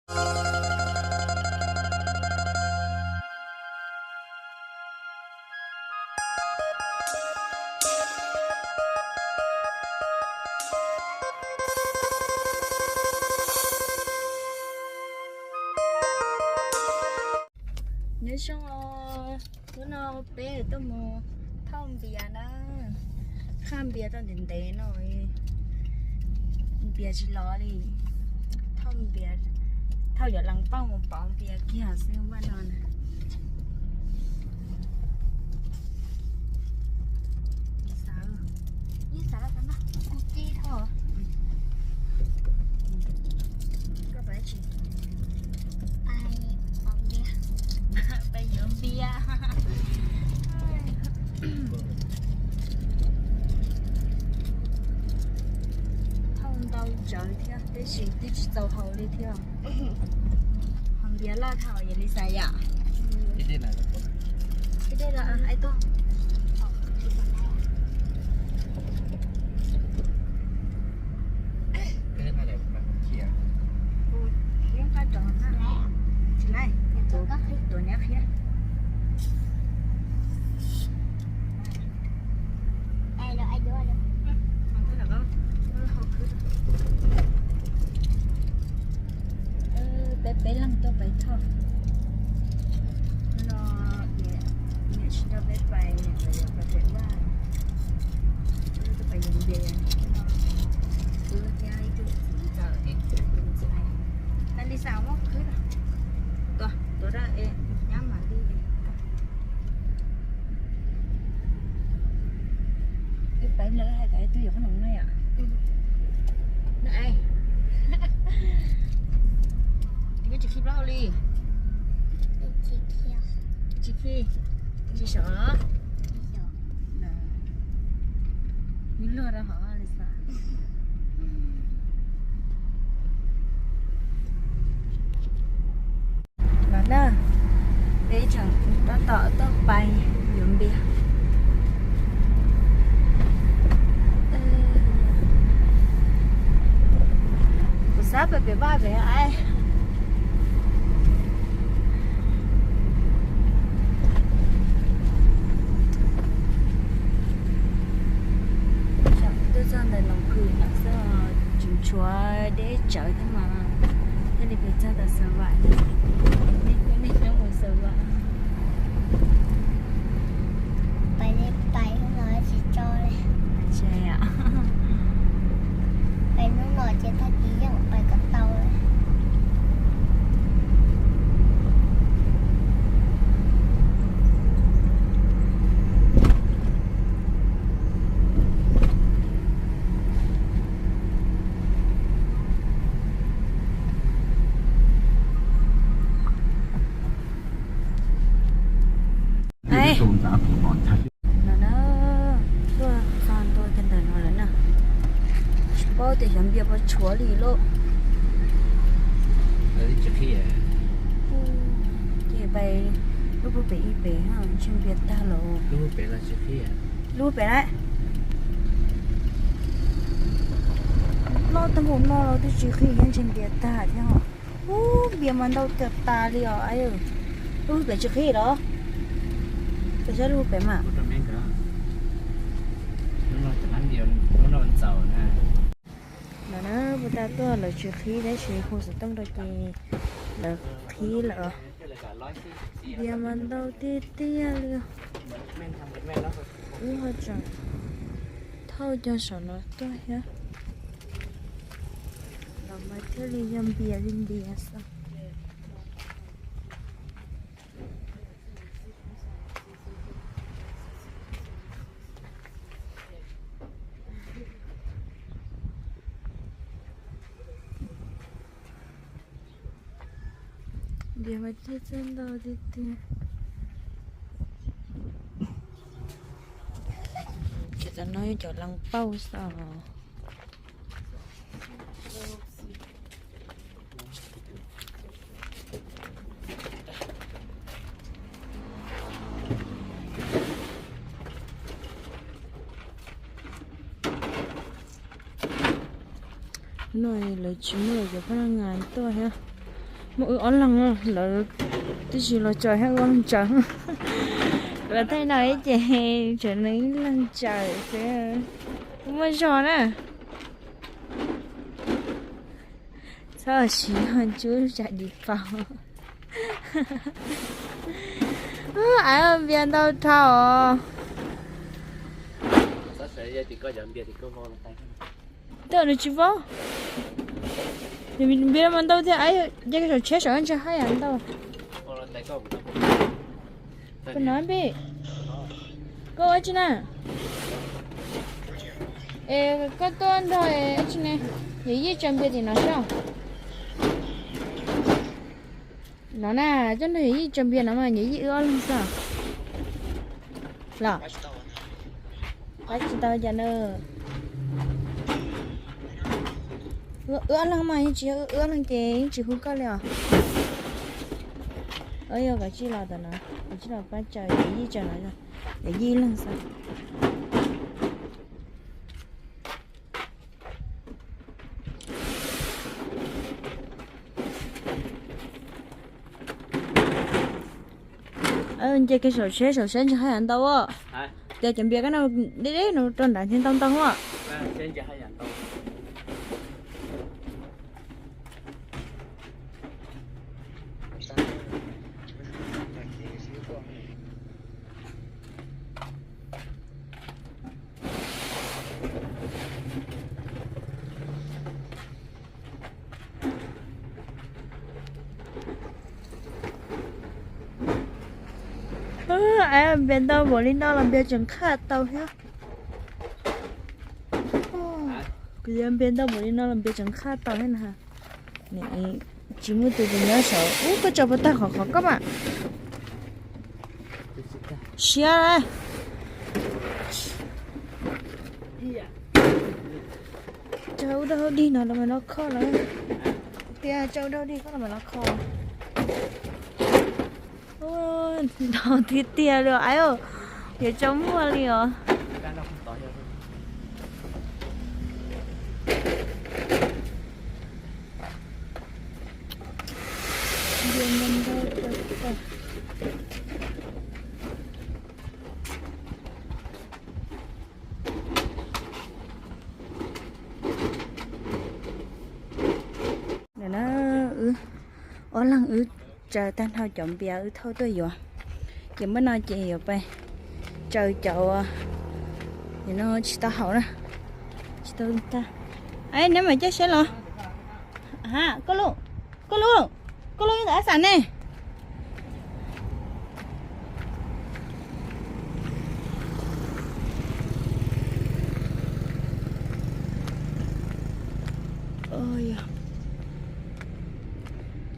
Nyob zoo os, hnub no peb tuaj mus thauj npias na, qhaj npias rau ntev ntev no, npias tsis los li. Thauj npias, thauj yuav lees pauj mus pauv npias kiag xwb vaj no na. Peb yuav npias. Thauj ntau tsawv thiab tab sis twb tsis txaus haus li thiab. Haus npias loj dhau yam li xav yom. Tsis laij, tuav neb qhia. Peb peb leeg tuaj pais thauj. Hnub no niam tsis nrog peb pais, pais pem vaj, peb tuaj pais yuav npias. Wb thiab ib tug txiv ntxawm, tus ntxhais, tas li xav muab khwb, tuav tuav rau es nyab mam li. Wb pais lawm hais tias twb yuav qhob noom no yom. No es, koj tsis khi plaub hau li? Tsis khi, tsis sov. Wb luag rau hauv li xav. Los na, peb tseem tab tom tuaj pais yuav npias. Kuv xav pais pem vaj pem ai. Tuaj txog ntawm Noom Khwm lawm xwb, tseem tshuav deb tsawv thiab mas thiaj li pes txog tom Xav Vam. Nej coob nej coob mus Xav Vam. Pais li pais hnub no tsis tso li. Pais hnub no ces tag kis yeej pais kom tau li. Los na, tuaj txog ntua kiag ntawm no lawm na. Tsis paub tias xyov npias puas tshuav li lauj. Ces pais lub pug pem ib pem, ntshe npias tag lawm. Lub pem lawm. Noj tag npaum no los twb tsis qhib, ntshe npias tag thiab. Ub, npias mas ntau tiag tas li os. Lub pem tsis qhib los? Peb saib lub pem mas. No na, puas tas tuaj lawv tsis qhib tab sis hu xov tooj rau ces lawv qhib lawm. Npias mas ntau tiag tiag li. Wb ho tseem thauj cov saum no tuaj thiab. Los mas thiaj li yog npias li npias xwb. Npias mas thiaj txawj ntau tiag tiag. Cov no yog cov lees pauj xwb. No lawv tsis muaj cov phab ngas tuaj thiab. Muaj wb ob leeg lawv twb tsis los tsaws thiab, wb ob leeg tsaws. Los thaij no ib ces tseem nws ib leeg tsaws xwb. Muaj zog na. Txhob siv tsub tsam dim paus. Av, npias ntau dhau os. Twb nws tsis vau. Npias mas ntau thiab, ces saum tsheb saum ntsis haj yam ntau. Koj no pib, koj ua tsi na? Es koj tuaj nrog tsi ne? Yawm yij tsaws npias tim no xwb. No na, koj nrog yawm yij tsaws npias no mas yawm yij wb ob leeg xwb los. Pab tsis tau cas na. Wb ob leeg mas yeej tsis yog, wb ob leeg ces yeej tsis hu koj li os. Yog kav tsij los tom no, kav tsij los pab tsaws, yawm yij tsaws no, yawm yij ib leeg xwb. Nce kiag saum tsheb, saum tsheb ntsis haj yam ntau. Tias cov npias koj no deb deb no rau nrad ntsis ntau ntau. Npias ntau npaum li no los npias tseem qhaj tau thiab. Kuv yog npias ntau npaum li no los npias tseem qhaj tau thiab na. Tsis muaj tus twg nyob saud. Ub, koj tso puas tag qhov qhov koj mas. Siab. Tso ub rau hauv dig no los mas los kho lawm. Tias tso ub rau hauv dig koj los mas los kho. Nrov tiag tiag li os. Yuav tso muag li os. Nim no wb ob leeg wb tsaws tag nrho cov npias wb thauj tuaj yuav. Ces npaj no ces yuav pais tsaws cov, no tsis tau haum na, tsis tau tag. Neb mam coj saib los. Ha, koj lub, koj lub, koj lub yeej ntawm ab xam ne.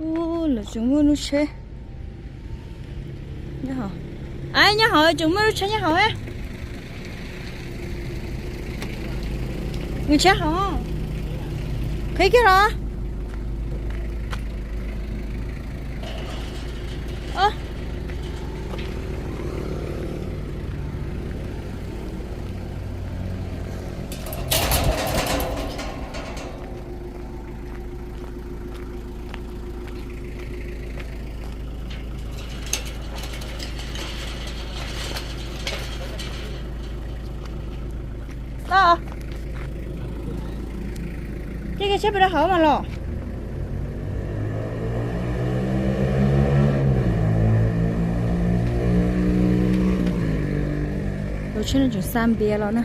Ub, lawv tseem muaj lub tsheb nyob hauv. Nyob hauv, tseem muaj lub tsheb nyob hauv. Nws tsheb hauv. Qhib kiag los. Ces koj tsheb pem rau hauv mas los. Tus tsheb no tseem xa npias los na.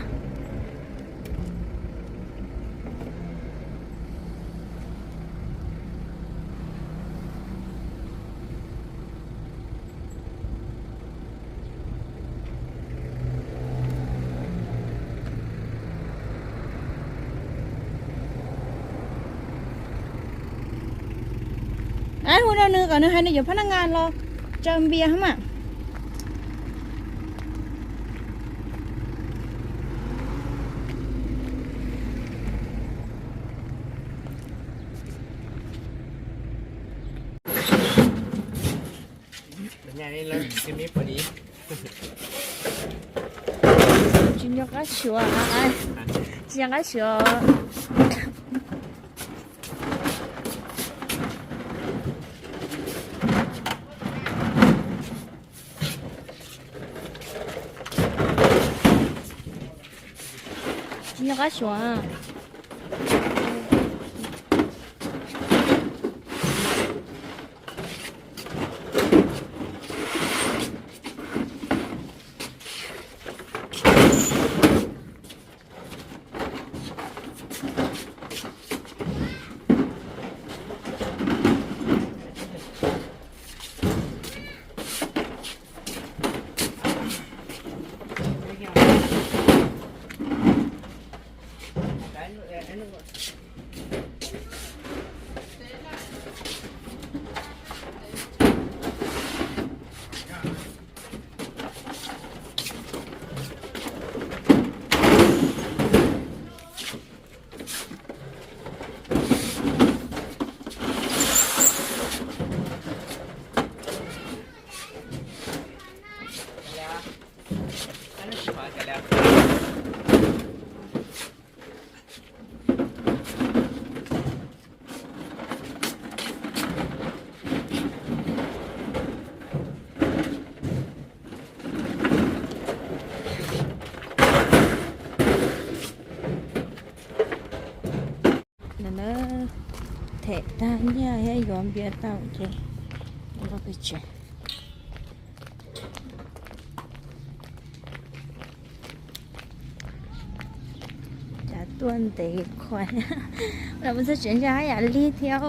Ab, hu rau nws kom nws hais nws cov phab naj ngas los tsaws npias hab mas. Tsis nco qab xyuas, tsis nco qab xyuas. Nyob qab suav. Them tag nyiaj thiab yuav npias tau ces los pem tsev. Cas tuaj ntev khuav, los mus txog tsev ntshai haj yam lig thiab.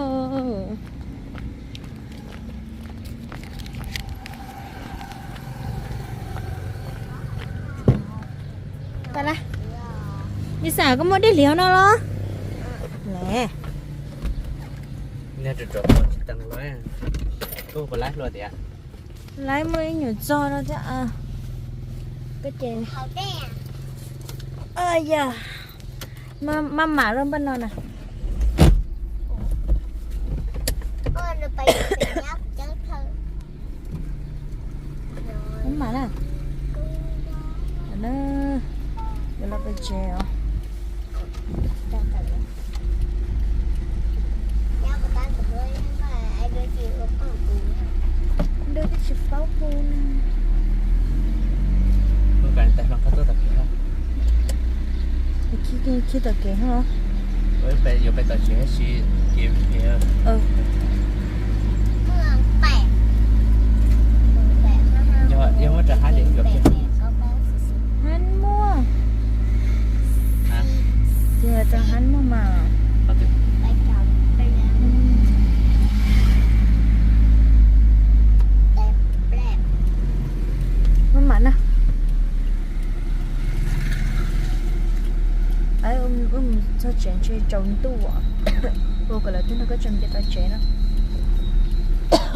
Pab lab, Lis Xas, koj muaj dej hliv no los? Lawv, lawv muaj ib nyuag txog no thiab. Koj ces, yog, maj mam lub npaj no na. Maj mam na. Yuav los pem tsev os. Ntuj twb tsis paub hu na. Khi, khi tom kev ho. Hab muaj. Ces rau hab muaj mas. Maj mam na. Wb mus txog tsev ntshe tsaus ntuj. Ua kom lawv twb nrog koj tso npias tau tsev na.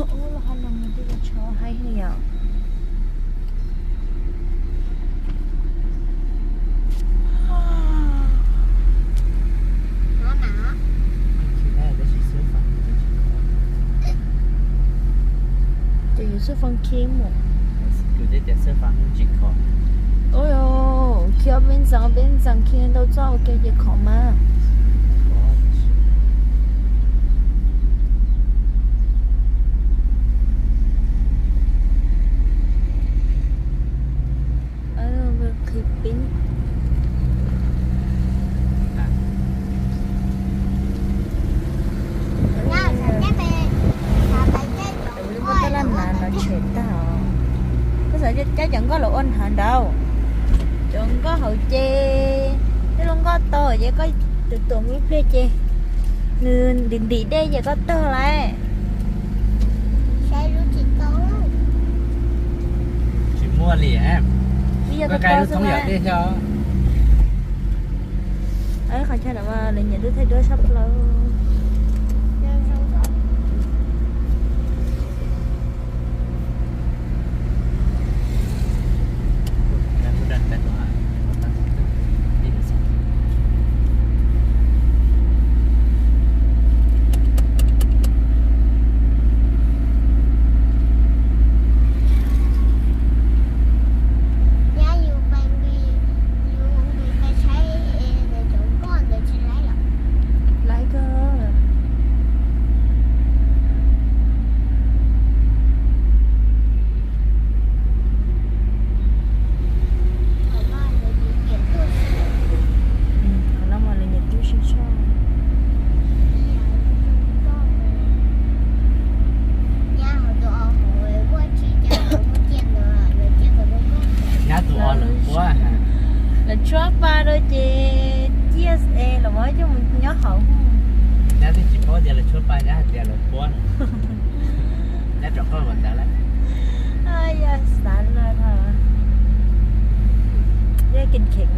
Ub, los hab no mas twb yuav tshav haib li yom. Ces yus xub foo khi mus. Ua, khi ob peb ntxees ob peb ntxees khi ntau txoj ua ke ces khov mas. Qhib pib. Muaj taj laj nas los tshem tag os. Koj xav cab cov nkoj los ua hnav nraud. Cov nkoj hauv ces tej lub nkoj tau ces koj tus tuam ib pliag ces nws ntim ntim dej ces koj tawg lawm. Tsis muaj li. Ib yog koj tau xwb na. Qhov chaw no mas lawv nyiam lub thaij duab tshaj plaws. Laiv kawg, Lub paj nyab hais tias lawv puab, nyab rov qab mus ntawd lawm. Yog xav lawm no, yog kis kheev